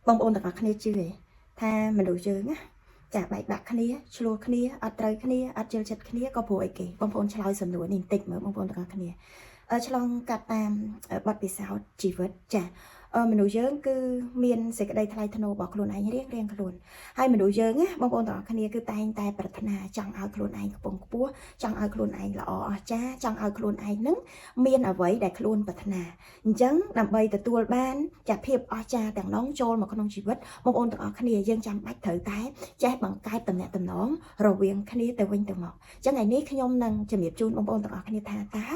បងប្អូនទាំងអស់គ្នាជឿទេថាមនុស្សយើងណាចាបែកបាក់គ្នាឈ្លោះគ្នាអត់ត្រូវគ្នាអត់ជិលចិត្តគ្នាក៏ព្រោះអីគេបងប្អូនឆ្លើយសំណួរនេះបន្តិចមើលបងប្អូនទាំងអស់គ្នាអឺឆ្លងកាត់តាមបទពិសោធន៍ជីវិតចាអឺមនុស្សយើងគឺមានសេចក្តីថ្លៃថ្នូររបស់ខ្លួនឯងរៀងរៀងខ្លួនហើយមនុស្សយើងណាបងប្អូនទាំងអស់គ្នាគឺតែងតែប្រាថ្នាចង់ឲ្យខ្លួនឯងខ្ពង់ខ្ពស់ចង់ឲ្យខ្លួនឯងល្អអស្ចារ្យចង់ឲ្យខ្លួនឯងនឹងមានអ្វីដែលខ្លួនប្រាថ្នា អញ្ចឹងដើម្បីទទួលបានចាភាពអស្ចារ្យទាំងនោះចូលមកក្នុងជីវិតបងប្អូនទាំងអស់គ្នាយើងចាំបាច់ត្រូវតែចេះបង្កើតតំណែងតំណងរវាងគ្នាទៅវិញទៅមកអញ្ចឹងថ្ងៃនេះខ្ញុំនឹងជំរាបជូនបងប្អូនទាំងអស់គ្នាថាតើ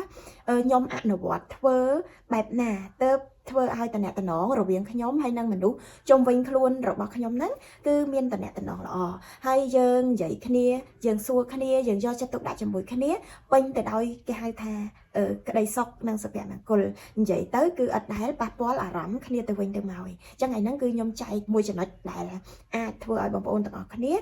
ខ្ញុំអនុវត្តធ្វើបែបណាទៅធ្វើឲ្យតំណែងតំណងរវាងខ្ញុំហើយនិងមនុស្សជុំវិញខ្លួនរបស់ខ្ញុំហ្នឹងគឺមានតំណែងតំណងល្អហើយយើងនិយាយគ្នាយើងសួរគ្នាយើងយកចិត្តទុកដាក់ជាមួយគ្នាពេញទៅដោយគេហៅថាក្តីសុខនិងសុភមង្គល និយាយទៅគឺអត់ដែលប៉ះពាល់អារម្មណ៍គ្នាទៅវិញទៅមកឯងអញ្ចឹងថ្ងៃហ្នឹងគឺខ្ញុំចែកមួយចំណុចដែលអាចធ្វើឲ្យបងប្អូនទាំងអស់គ្នា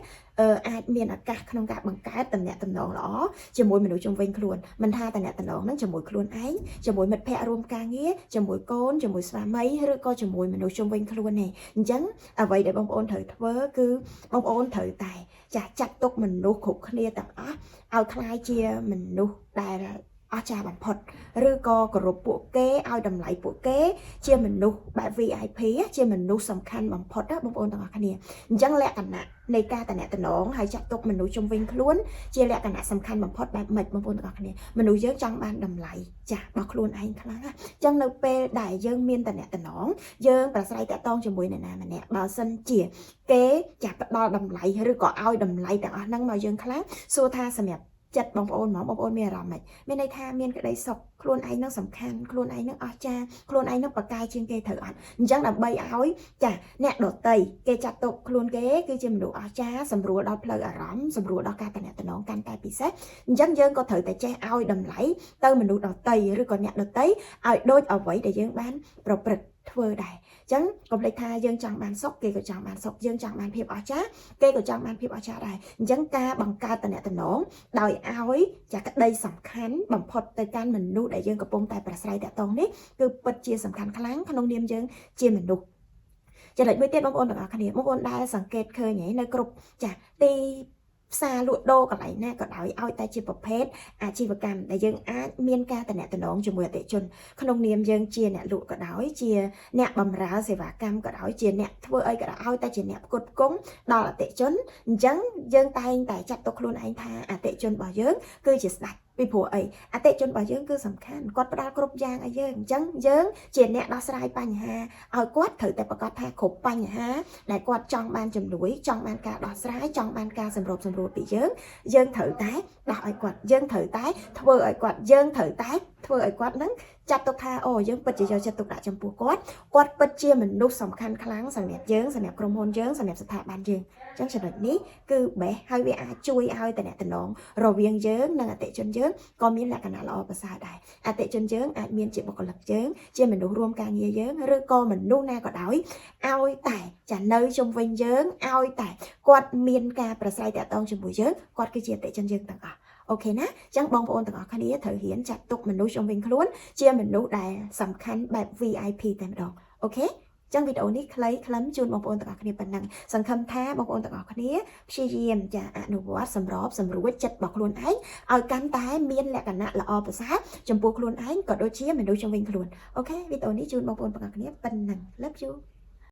អាចមានឱកាសក្នុងការបង្កើតតំណែងតំណងល្អជាមួយមនុស្សជុំវិញខ្លួនមិនថាតំណែងតំណងហ្នឹងជាមួយខ្លួនឯងជាមួយមិត្តភ័ក្តិរួមការងារជាមួយកូនជាមួយស្វាមីឬក៏ជាមួយមនុស្សជុំវិញខ្លួនទេអញ្ចឹងអ្វីដែលបងប្អូនត្រូវធ្វើគឺបងប្អូនត្រូវតែចាស់ចាត់ទុកមនុស្សគ្រប់គ្នាទាំងអស់ឲ្យក្លាយជាមនុស្សដែលអស្ចារ្យបំផុត ឬក៏គោរពពួកគេឲ្យតម្លៃពួកគេ ជាមនុស្សបែប VIP ជាមនុស្សសំខាន់បំផុតណាបងប្អូនទាំងអស់គ្នាអញ្ចឹងលក្ខណៈនៃការតំណតំណងហើយចាត់ទុកមនុស្សជុំវិញខ្លួនជាលក្ខណៈសំខាន់បំផុតបែបម៉េចបងប្អូនទាំងអស់គ្នាមនុស្សយើងចង់បានតម្លៃចាស់របស់ខ្លួនឯងខ្លាំងណាអញ្ចឹងនៅពេលដែលយើងមានតំណតំណងយើងប្រស្រ័យតាក់ទងជាមួយនរណាម្នាក់បើសិនជាគេចាស់ផ្ដល់តម្លៃឬក៏ឲ្យតម្លៃទាំងអស់ហ្នឹងមកយើងខ្លាំងសួរថាសម្រាប់ចិត្តបងប្អូនហ្មងបងប្អូនមានអារម្មណ៍ម៉េចមានន័យថាមានក្តីសុខខ្លួនឯងនឹងសំខាន់ខ្លួនឯងនឹងអស្ចារ្យខ្លួនឯងនឹងប្រកែជាងគេត្រូវអត់អញ្ចឹងដើម្បីឲ្យចាអ្នកដតីគេចាត់ទុកខ្លួនគេគឺជាមនុស្សអស្ចារ្យសម្រួលដល់ផ្លូវអារម្មណ៍សម្រួលដល់ការតំណតំណងកាន់តែពិសេសអញ្ចឹងយើងក៏ត្រូវតែចេះឲ្យតម្លៃទៅមនុស្សដតីឬក៏អ្នកដតីឲ្យដូចអ្វីដែលយើងបានប្រព្រឹត្តធ្វើដែរអញ្ចឹងកុំភ្លេចថាយើងចង់បានសុខគេក៏ចង់បានសុខយើងចង់បានភាពអស្ចារ្យគេក៏ចង់បានភាពអស្ចារ្យដែរអញ្ចឹងការបង្កើតតំណតំណងដោយឲ្យចាក្តីសំខាន់បំផុតទៅកាន់មនុស្សដែលយើងកំពុងតែប្រស្រ័យតាក់ទងនេះគឺពិតជាសំខាន់ខ្លាំងក្នុងនាមយើងជាមនុស្សចំណុចមួយទៀតបងប្អូនទាំងអស់គ្នាបងប្អូនដែលសង្កេតឃើញហីនៅគ្រប់ចាទីផ្សារលក់ដូរកន្លែងណាក៏ដោយឲ្យតែជាប្រភេទអាជីវកម្មដែលយើងអាចមានការតំណតំណងជាមួយអតិថិជនក្នុងនាមយើងជាអ្នកលក់ក៏ដោយជាអ្នកបម្រើសេវាកម្មក៏ដោយជាអ្នកធ្វើអីក៏ដោយឲ្យតែជាអ្នកផ្គត់ផ្គង់ដល់អតិថិជនអញ្ចឹងយើងតែងតែចាត់ទុកខ្លួនឯងថាអតិថិជនរបស់យើងគឺជាស្ដេចពីព្រោះអីអតិថិជនរបស់យើងគឺសំខាន់គាត់ផ្ដល់គ្រប់យ៉ាងឲ្យយើងអញ្ចឹងយើងជាអ្នកដោះស្រាយបញ្ហាឲ្យគាត់ត្រូវតែប្រកាសថាគ្រប់បញ្ហាដែលគាត់ចង់បានជំនួយចង់បានការដោះស្រាយចង់បានការសម្របសម្រួលពីយើងយើងត្រូវតែដោះឲ្យគាត់យើងត្រូវតែធ្វើឲ្យគាត់យើងត្រូវតែធ្វើឲ្យគាត់នឹងចាត់ទុកថាអូយើងពិតជាយកចិត្តទុកដាក់ចំពោះគាត់គាត់ពិតជាមនុស្សសំខាន់ខ្លាំងសម្រាប់យើងសម្រាប់ក្រុមហ៊ុនយើងសម្រាប់ស្ថាប័នយើងអញ្ចឹងចំណុចនេះគឺបេះហើយវាអាចជួយឲ្យតំណងរវាងយើងនិងអតិថិជនយើងក៏មានលក្ខណៈល្អប្រសើរដែរអតិថិជនយើងអាចមានជាបុគ្គលិកយើងជាមនុស្សរួមការងារយើងឬក៏មនុស្សណាក៏ដោយឲ្យតែចានៅជុំវិញយើងឲ្យតែគាត់មានការប្រស្រ័យតាក់ទងជាមួយយើងគាត់គឺជាអតិថិជនយើងទាំងអស់OK ណាអញ្ចឹងបងប្អូនទាំងអស់គ្នាត្រូវរៀនចាត់ទុកមនុស្សជុំវិញខ្លួនជាមនុស្សដែលសំខាន់បែប VIP តែម្ដង OK ចឹងវីដេអូនេះខ្លីខ្លឹមជូនបងប្អូនទាំងអស់គ្នាប៉ុណ្ណឹងសង្ឃឹមថាបងប្អូនទាំងអស់គ្នាព្យាយាមចាអនុវត្តសម្របសម្រួលចិត្តរបស់ខ្លួនឯងឲ្យកាន់តែមានលក្ខណៈល្អប្រសើរចំពោះខ្លួនឯងក៏ដូចជាមនុស្សជុំវិញខ្លួន OK វីដេអូនេះជូនបងប្អូនទាំងអស់គ្នាប៉ុណ្ណឹង Love you.